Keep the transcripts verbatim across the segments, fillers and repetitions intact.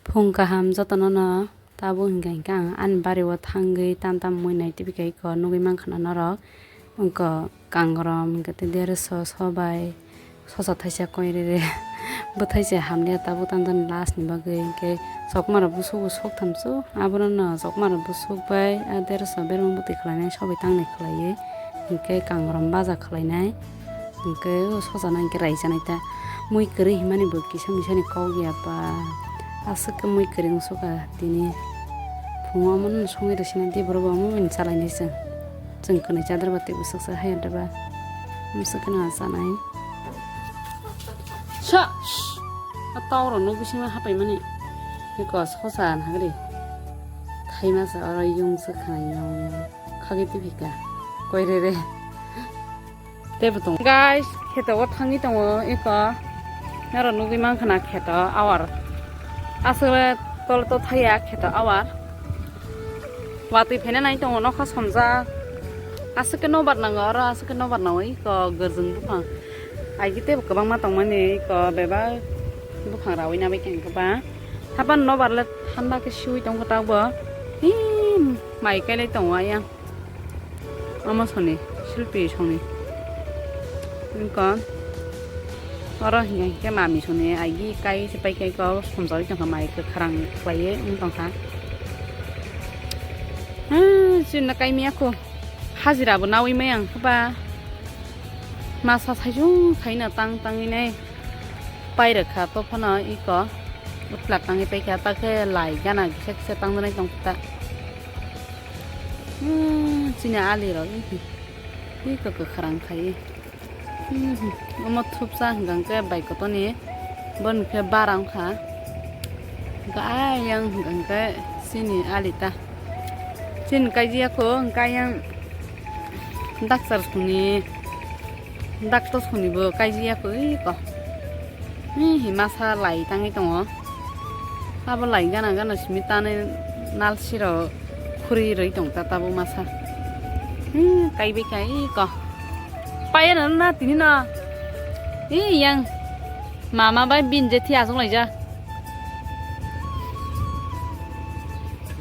Phung kaham jotono no, tabuk hinkha hinkha ang ani bari o thangwi tam tam mui nai tibika iko nugwi mankha na norok. Wngkha kangrom, hinkhe tei dereso, sobai, sosa thaisa koirere, bwthai se hamliya tabuk tang jani last ni bagwi, hinkhe chokma rok busugo sok thamso, abono no chokma rok busuk bai, a dereso bermung bwtwi khlainai, sobai tangnai khlaiwi, hinkhe kangrom baja khlainai, hinkhe o sosa no hinkhe raijanai ta, mui kwrwi himani bo kisa misani kok ya ba, aswk khe mui kwrwi wngsuka tini phungo omono songwi rwsina di borok bo omo bai chalainai chwng. Chwng kwnwi chadar ba tei bwswk se hai da ba. Bwswk kheno chanai. Sa! A tao rok no bisingo hapai mani. Eko sosa nagri. Thaima sa oro yung se khna yong yong. Khagwi tibika. Koirere. Tei bo tongo. Guys, kheto o thangwi tongo eko. Naro nugwi mankha na kheto awar. Aswk tol to thaya kheto awar. Watwi phaina nai tongo nokha somjak. Aswk khe nobar nango oro, aswk khe nobar nango iko gwrjwng buphang. Aigwi teibo kwbangma tongmani iko bebak buphang rawi nabai khe ba. Hapan nobar le thanda khe siwi tongkha tabuk bo. Hi mai kailai tongo ayang. Omo soni silpi songni. Iko oro hinkha hinkhe mami soni aigwi kai se pai kai ko somjawi tongkha mai kwkhwrang khlaiwi wng tongkha. Ah, chini kaimia kho hajira bo nawi maya ang khe ba masa saijung khaina tang tangwi nai pai rwkha to phano iko utla tangwi paikha ta khe lai gana kisa kisa tangjaknai tongkha ta. Hmm, chini ali rok iko kwkhwrang khai. Hmm, omo thupsa hwnkha khe bai kotorni, boni khe bara wngkha. Hwnkha ayang hwnkha khe chini ali ta. Chini kaijia kho hwnkha ayang dakchar songni, dakto songni bo kaijia kho iko. Hi hi masa lai tangwi tongo. Abo lai gana gana simi tanwi nalsirok khuri rwi tong ta tabuk masa. Hi kaibai kha iko. Paiya no na tini no. Hi yang mama bai bin je thi aswk laijak.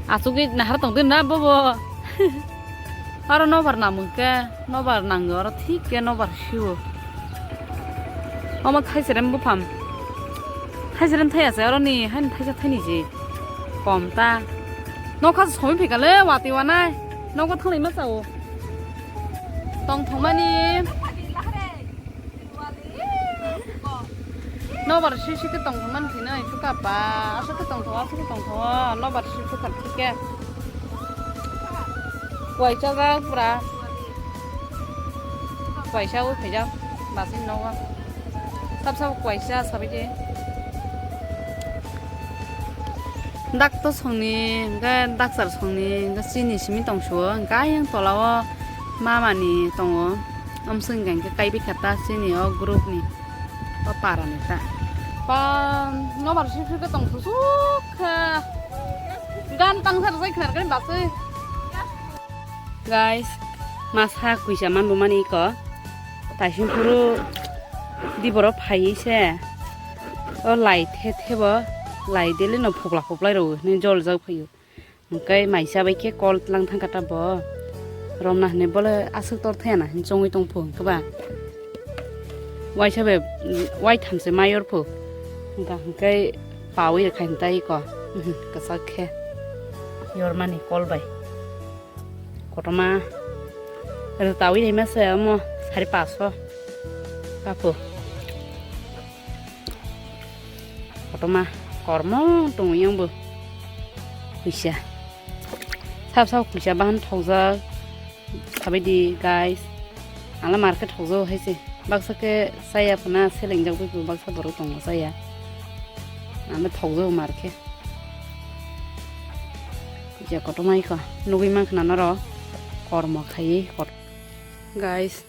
Aswkgwi nahar tongdi na bobo. Oro nobar namung khe, nobar nango, oro thik khe nobar sio. Omo thaiserem buphang. Thaiserem thai ase, oro ni haino thaisa thaini je. Kom ta. Nokha somoi phikale, wati wanai. Nogo thanglai ma sao. Tong thongmani. Nobar sisi khe tong thangmani thwino ai thukha ba, aswk khe tong thango, aswk khe tong thango, nobar sisi thukha thik khe. Kuaisa jak pura. Kuaisa o khaijak, basing nogo. Sab sab kuaisa sabai de. Dak to songni, hwnkhe dakchar songni, hwnkhe chini simi tong suo, hwnkhe ayang tola o mama ni tongo. Amswk hwnkhe kaibai kha ta chini o group ni, o para ni ta. Ba, nobar sui sui khe tong thusuk kha. Gan tang sar sai khnar khe basui. Guys, masa kuisa manbo mani iko. Taising phuru di borok phaiwi se. O lai the thebo, lai dele no phokla khoplai rwo, ni jol jak phaio. Hwnkhe maisa bai khe kol tlang thangkha ta bo. Romna hwnwi bole aswk tor thaya na hwnwi chongwi tong phu hwnkhe ba. Waisa bai wai thamse mayor phu. Hwnkha hwnkhe pawi rwkha hwn tai ko. Mhm, kwchak khe. Yormani kol bai. Kotorma. Rwtawi naima se omo sari paso. Kapo. Kotorma kormo tongwi yang bo. Kuisa. Sab sab kuisa bahan thokjak. Sabaidi guys. Angla market thokjak hai se. Baksa khe saya phana selengjak bai baksa borok tongo saya. Angla thokjak market. Je kotorma iko nugwi mankha na norok kormo khaiwi kot-, guys,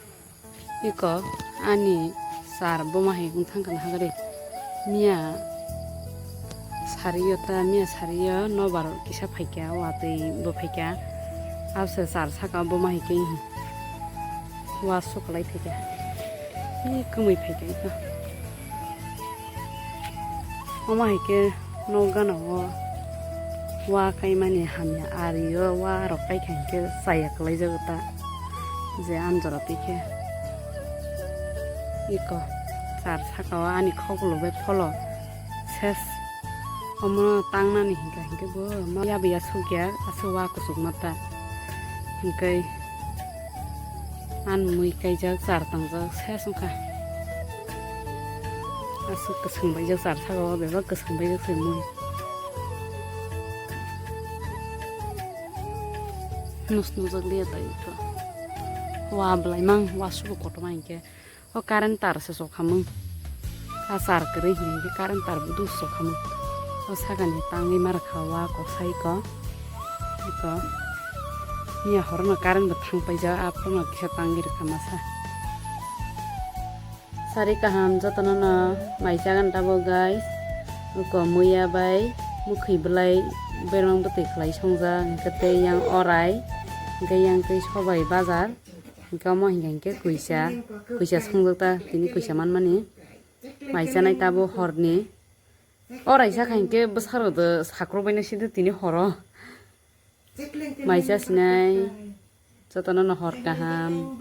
iko ani sar boma hai wng thangkha na hagari miya sariyo ta miya sariyo nobar kisa phaikha watwi bo phaikha abse sar saka boma hai khe wa suklai phaikha. Hi kwmwi phaikha iko. Omo hai khe Nok gana o wa kaimani hamya ari o wa rok kai kha hinkhe chaya kwlai jago ta je amjora twi khe. Iko char saka o ani khok ulo bai pholo ses omo tangnani hinkha hinkhe bo ma yabu ya sukya aswk wa kuchukma ta hinkhe. An mui kaijak char tangjak ses wngkha. Aswk kwswng baijak char saka o bebak kwswng baijak se mui. Nus nujak liya tai to. Wa belai mang wa subu kotorma hinkhe. O current tar se sokhamung. A char kwrwi hinkhe current tar bo dus sokhamung. O sakani tangwi ma rwkha wa koksai ko. Iko miya horono current bo thang paijak, aphuru no kisa tangwi rwkha masa. Sari kaham jotono no mai chagan tabuk guys. Uko muya bai mukhwi belai bermang bwtwi khlai songjak, hinkhe tei yang orai, hinkhe yang tei sobai bajar, hinkhe omo hinkhe hinkhe kuisa, kuisa songjak ta tini kuisa manmani. Mai chanai tabuk horni. Oraisa kha hinkhe bwsarok do sakrok baino sidi tini horo. Mai chasinai. Jotono no hor kaham.